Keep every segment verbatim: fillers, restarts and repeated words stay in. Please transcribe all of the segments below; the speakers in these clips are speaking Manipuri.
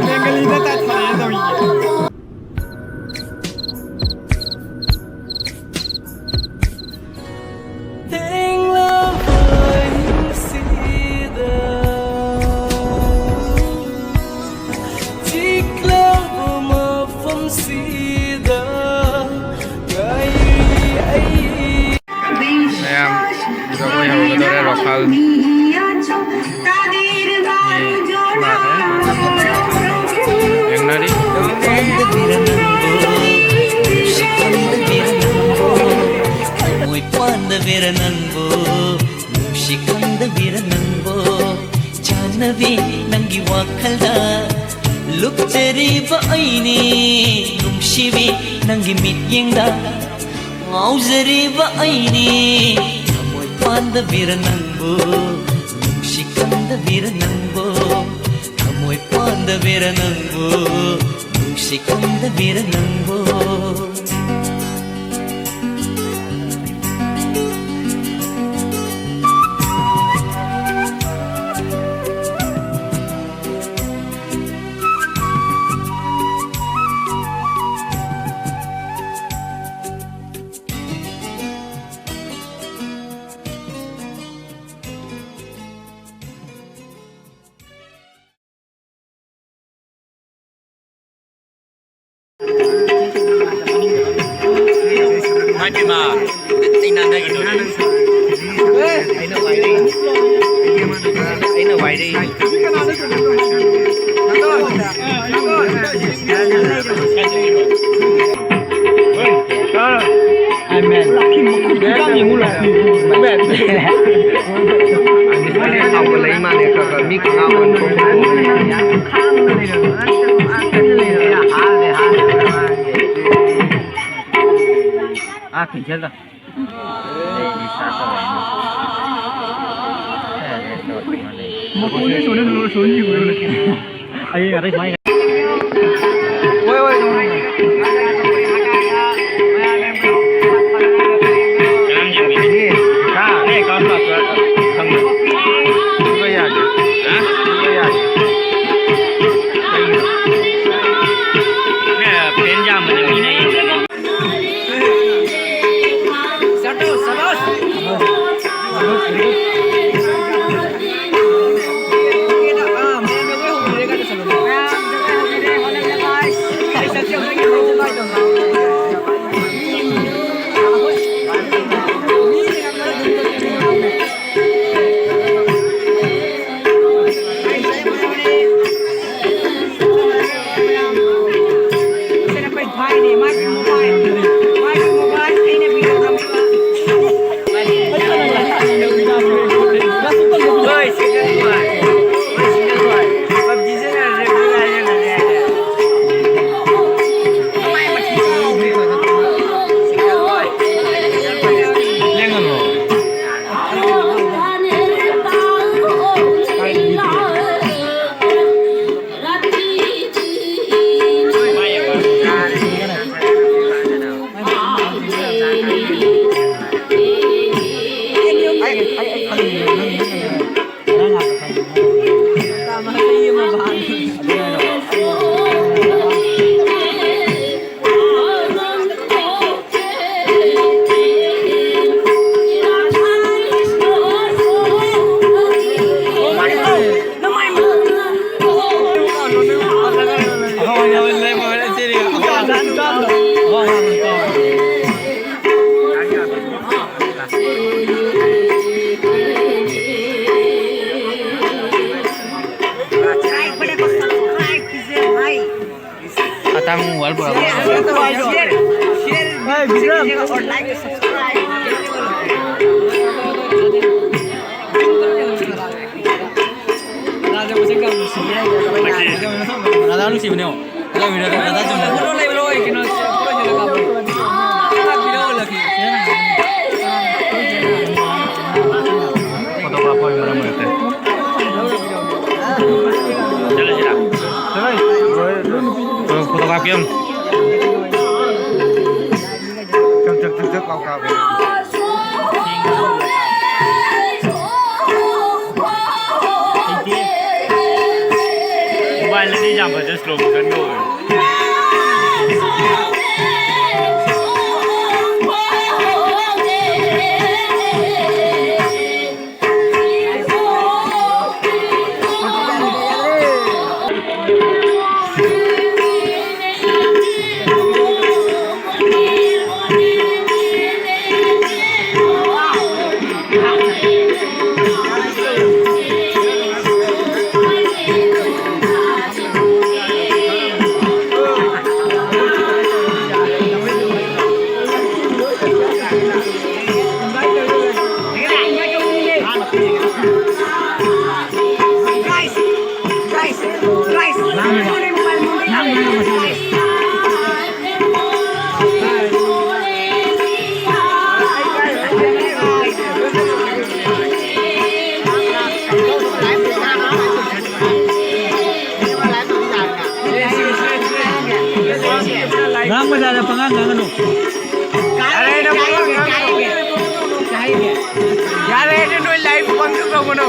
ꯕꯦꯡꯒꯂꯤꯗ ꯇꯥꯊꯔꯛꯑꯦ ꯇꯧꯔꯤꯁꯦ꯫ ꯊꯦꯡꯂꯕ ꯑꯍꯤꯡꯁꯤꯗ, ꯆꯤꯛꯂꯕ ꯃꯐꯝꯁꯤꯗ ꯉꯥꯏꯔꯤ ꯑꯩ꯫ ꯃꯌꯥꯝ ꯖꯒꯣꯏ ꯍꯧꯒꯗꯧꯔꯦ, ꯔꯣꯈꯥꯜ꯫ ꯃꯤ ꯂꯥꯛꯑꯦ꯫ ꯌꯦꯡꯅꯔꯤ꯫ ꯊꯃꯣꯏ ꯄꯥꯟꯗꯕꯤꯔ ꯅꯪꯕꯨ, ꯅꯨꯡꯁꯤ ꯈꯪꯗꯕꯤꯔ ꯅꯪꯕꯨ, ꯆꯥꯟꯅꯕꯤ ꯅꯪꯒꯤ ꯋꯥꯈꯜꯗ ꯂꯨꯞꯆꯔꯤꯕ ꯑꯩꯅꯤ, ꯅꯨꯡꯁꯤꯕꯤ ꯅꯪꯒꯤ ꯃꯤꯠꯌꯦꯡꯗ ꯉꯥꯎꯖꯔꯤꯕ ꯑꯩꯅꯤ, ꯊꯃꯣꯏ ꯄꯥꯟꯗꯕꯤꯔ ꯅꯪꯕꯨ, ꯅꯨꯡꯁꯤ ꯈꯪꯗꯕꯤꯔ ꯅꯪꯕꯨ, ꯊꯃꯣꯏ ꯄꯥꯟꯗꯕꯤꯔ ꯅꯪꯕꯨ, ꯅꯨꯡꯁꯤ ꯈꯪꯗꯕꯤꯔ ꯅꯪꯕꯨ꯫ ꯏꯃꯥꯏ ꯄꯦꯝꯃ, ꯑꯩꯅ ꯍꯥꯟꯅ ꯑꯩꯅ ꯋꯥꯏꯔꯦ꯫ ꯑꯩꯅ ꯋꯥꯏꯔꯦ꯫ ꯁꯥꯎꯒꯠꯂꯛꯏ ꯃꯥꯅꯦ, ꯈꯔ ꯈꯔ ꯃꯤ ꯈꯪꯉꯥꯎ ꯑꯣꯏꯅ ꯊꯣꯛꯄ꯫ ꯑꯥ, cancel ꯇꯧ꯫ ꯃꯈꯣꯟꯗꯤ ꯁꯨꯅ ꯁꯨꯅ ꯁꯨꯅ ꯌꯦꯡꯉꯨꯔꯣ꯫ ꯍꯌꯦꯡ ꯉꯥꯛꯇꯪ ꯁꯨꯃꯥꯏꯅ꯫ ꯍꯣꯏ, ꯍꯣꯏ, ꯍꯣꯏ꯫ ꯉꯔꯥꯡ ꯌꯦꯡꯉꯤꯅꯦ꯫ ꯍꯥ? ꯑꯦ, ꯀꯥꯎꯟ ꯂꯥꯛꯄ꯭ꯔꯥ? ꯈꯪꯗꯦ꯫ Atang wal pura. Photographer ꯃꯔꯛ ꯃꯔꯛꯇ ꯆꯠꯂꯁꯤꯔꯥ? ꯐꯣꯇꯣ ꯀꯥꯞꯀꯦ ꯑꯃꯨꯛ꯫ ꯆꯛ ꯆꯛ ꯆꯛ ꯆꯛ ꯂꯥꯎ ꯀꯥꯞꯄꯦ꯫ ꯃꯣꯕꯥꯏꯜꯗꯗꯤ ꯌꯥꯝ ꯐꯖ slow motion ꯒ ꯑꯣꯏ꯫ ꯑꯣꯖꯥꯗ ꯄꯉꯥꯡ ꯉꯥꯡꯒꯅꯨ꯫ ꯌꯥꯔꯦ, ꯅꯪ ꯄꯉꯥꯡ ꯉꯥꯡꯒꯅꯨ꯫ ꯌꯥꯔꯦ, ꯅꯣꯏ live ꯄꯪꯇꯧ ꯇꯧꯒꯅꯨ꯫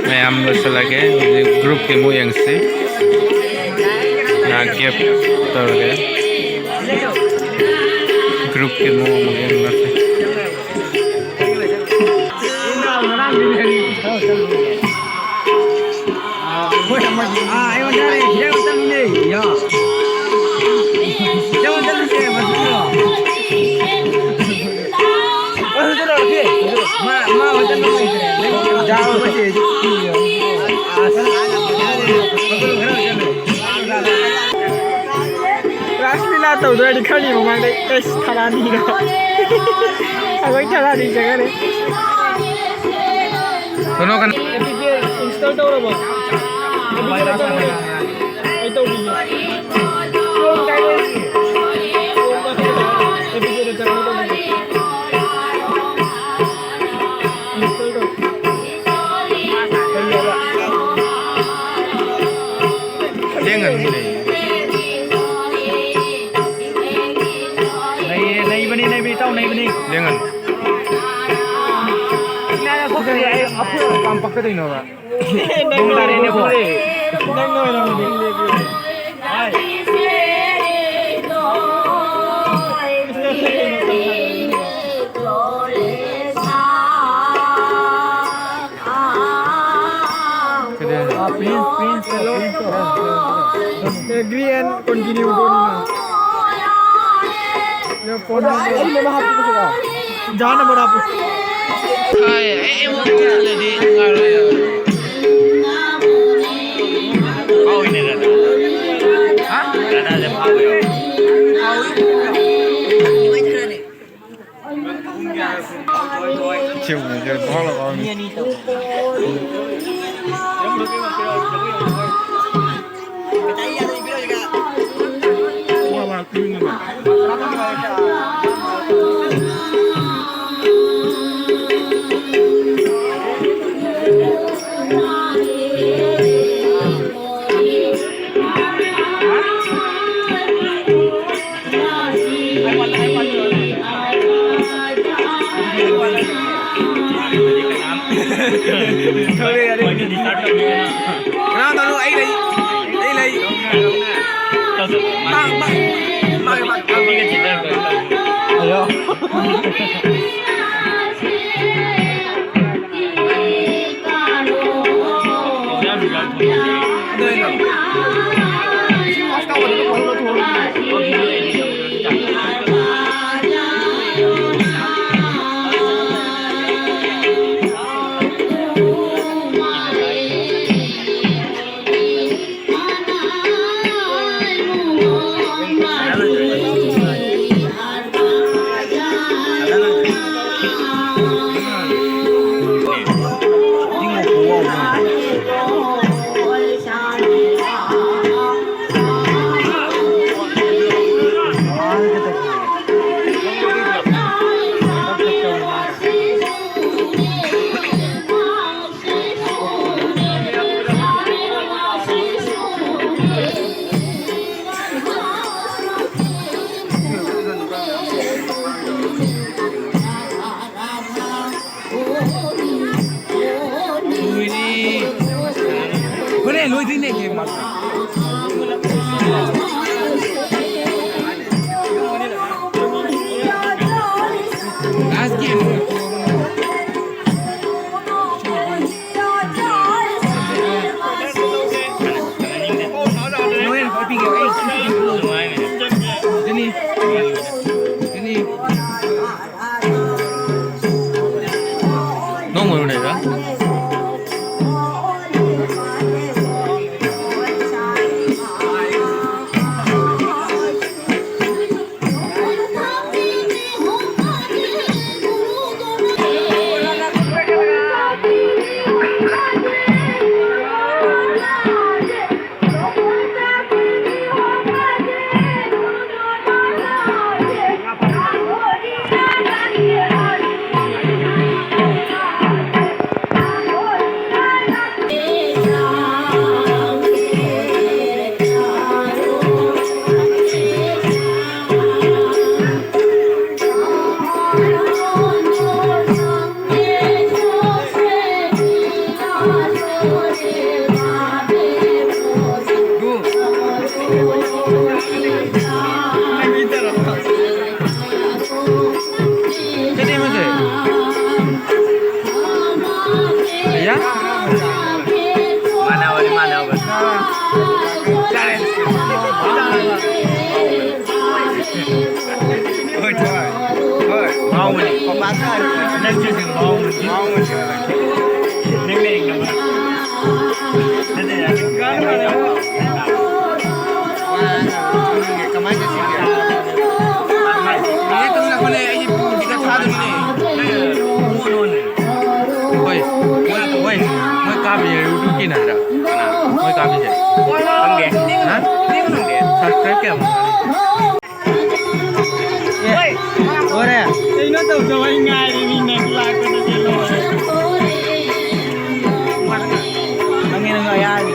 ꯃꯌꯥꯝ ꯂꯣꯏꯁꯤꯜꯂꯒꯦ꯫ ꯍꯧꯖꯤꯛ groupꯀꯤ ꯑꯃꯨꯛ ꯌꯦꯡꯁꯤ꯫ ꯉꯥꯏꯍꯥꯛ gap ꯇꯧꯔꯒꯦ꯫ Groupꯀꯤ ꯑꯃꯨꯛ ꯑꯃꯨꯛ ꯌꯦꯡꯉꯁꯤ꯫ ꯔꯥꯁꯂꯤꯂꯥ ꯇꯧꯗꯣꯏꯔꯗꯤ ꯈꯪꯉꯤ ꯃꯃꯥꯡꯗꯩ꯫ ꯑꯩꯁ, ꯊꯔꯥꯅꯤꯔꯣ? ꯑꯩꯈꯣꯏ ꯊꯔꯥꯅꯤ ꯆꯪꯉꯅꯤ꯫ ꯀꯩꯅꯣ, ꯀꯩꯅꯣ꯫ ꯑꯦ ꯄꯤ ꯀꯦ install ꯇꯧꯔꯕꯣ? ꯑꯦ ꯄꯤ ꯀꯦ ꯆꯪꯉꯨꯅꯦ꯫ ꯑꯩ ꯇꯧꯕꯤꯒꯦ꯫ Chrome ꯀꯥꯏ ꯂꯩꯔꯤ? Chrome ꯀꯥꯏ ꯂꯩꯔꯤ? ꯑꯦ ꯄꯤ ꯀꯦꯗ ꯆꯪꯉꯒ ꯇꯧꯕꯤꯒꯦ꯫ Install ꯇꯧ꯫ ꯂꯦꯡꯒꯅꯨꯅꯦ꯫ ꯅꯩꯌꯦ, ꯅꯩꯕꯅꯤ, ꯅꯩꯕꯅꯤ, ꯏꯇꯥꯎ, ꯅꯩꯕꯅꯤ꯫ ꯂꯦꯡꯒꯅꯨ꯫ ꯀꯥꯝ ꯄꯛꯀꯗꯣꯏꯅꯣꯕ꯫ ꯅꯣꯡ ꯇꯥꯔꯛꯑꯦꯅꯦ, ꯐꯨꯔꯦ꯫ ꯅꯪ ꯑꯣꯏꯔꯝꯃꯗꯤ꯫ Agree and continue ꯀꯣ ꯅꯪꯅ꯫ ꯐꯣꯟ ꯅꯝꯕꯔ, ꯑꯩ ꯅꯝꯕꯔ ꯍꯥꯞꯄꯛꯀꯦ ꯁꯤꯗ꯫ ꯖꯥ ꯅꯝꯕꯔ ꯍꯥꯞꯄꯨ꯫ ꯍꯥꯏ, ꯑꯩ, ꯑꯩꯉꯣꯟꯗ ꯄꯤꯁꯤꯜꯂꯗꯤ ꯉꯥꯏꯔꯣꯏ꯫ ꯐꯥꯎꯏꯅꯦ, ꯗꯥꯗꯥ꯫ ꯍꯥ? ꯗꯥꯗꯥꯁꯦ ꯐꯥꯎꯋꯦ꯫ ꯐꯥꯎꯏ꯫ ꯁꯤ ꯌꯦꯡꯉꯨꯅꯦ, ꯁꯤ ꯄꯪꯂꯥꯎ ꯂꯥꯎꯔꯝꯃꯤ꯫ ꯀꯅꯥ ꯇꯧꯅꯣ? ꯑꯩ ꯂꯩ꯫ ꯑꯩ ꯂꯩ꯫ ꯃꯥ, ꯃꯥ, ꯃꯥ, ꯃꯥ, ꯃꯥ꯫ ꯑꯌꯣ꯫ ꯂꯣꯏꯔꯦ, ꯂꯣꯏꯗ꯭ꯔꯤꯅꯦ game ꯃꯥ꯫ Last game꯫ ꯂꯣꯏꯔꯦ, ꯄꯤꯒꯦ ꯑꯩ꯫ ꯑꯗꯨꯅꯤ꯫ ꯅꯪꯁꯨ ꯑꯗꯨꯝ ꯃꯑꯣꯡ ꯃꯑꯣꯡ ꯑꯃ ꯁꯤꯟꯅꯕ꯫ ꯅꯪꯅ ꯌꯦꯡꯅꯕ꯫ ꯅꯠꯇꯦ, ꯌꯥꯔꯦ꯫ ꯀꯃꯥꯏꯅ ꯇꯧꯁꯤꯒꯦ? ꯅꯦꯠ ꯇꯧꯅ ꯈꯣꯠꯂꯦ, ꯑꯩꯒꯤ ꯐꯣꯟꯁꯤꯗ ꯊꯥꯗꯣꯏꯅꯦ꯫ ꯍꯣꯏ, ꯍꯣꯏ, ꯃꯣꯏ ꯀꯥꯞꯄꯤꯁꯦ YouTube ꯀꯤꯅ ꯍꯥꯏꯔ? ꯃꯣꯏ ꯀꯥꯞꯄꯤꯁꯦ꯫ ꯈꯪꯗꯦ꯫ ꯍꯥ? ꯈꯪꯗꯦ꯫ Subscribe ꯀꯌꯥꯃꯨꯛ? ꯑꯦ, ꯂꯣꯏꯔꯦ꯫ ꯀꯩꯅꯣ ꯇꯧꯗꯕ ꯑꯩ ꯉꯥꯏꯔꯤꯅꯤꯅꯦ, ꯂꯥꯛꯄꯗꯗꯤ ꯂꯣꯏꯔꯦ꯫ ꯅꯪꯒꯤ ꯅꯪ ꯑꯌꯥꯕꯤ꯫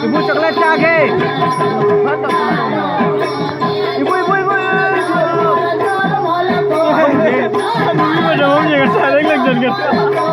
ꯏꯕꯨ, ꯆꯣꯀ꯭ꯂꯦꯠ ꯆꯥꯒꯦ꯫ ꯏꯕꯨ, ꯏꯕꯨ, ꯏꯕꯨ, ꯏꯕꯨ, ꯏꯕꯨ꯫ ꯃꯤ ꯑꯣꯏꯅ ꯃꯑꯣꯡ ꯌꯦꯡꯉ ꯆꯥꯔꯦ, ꯂꯪꯖꯟꯒꯅꯤ꯫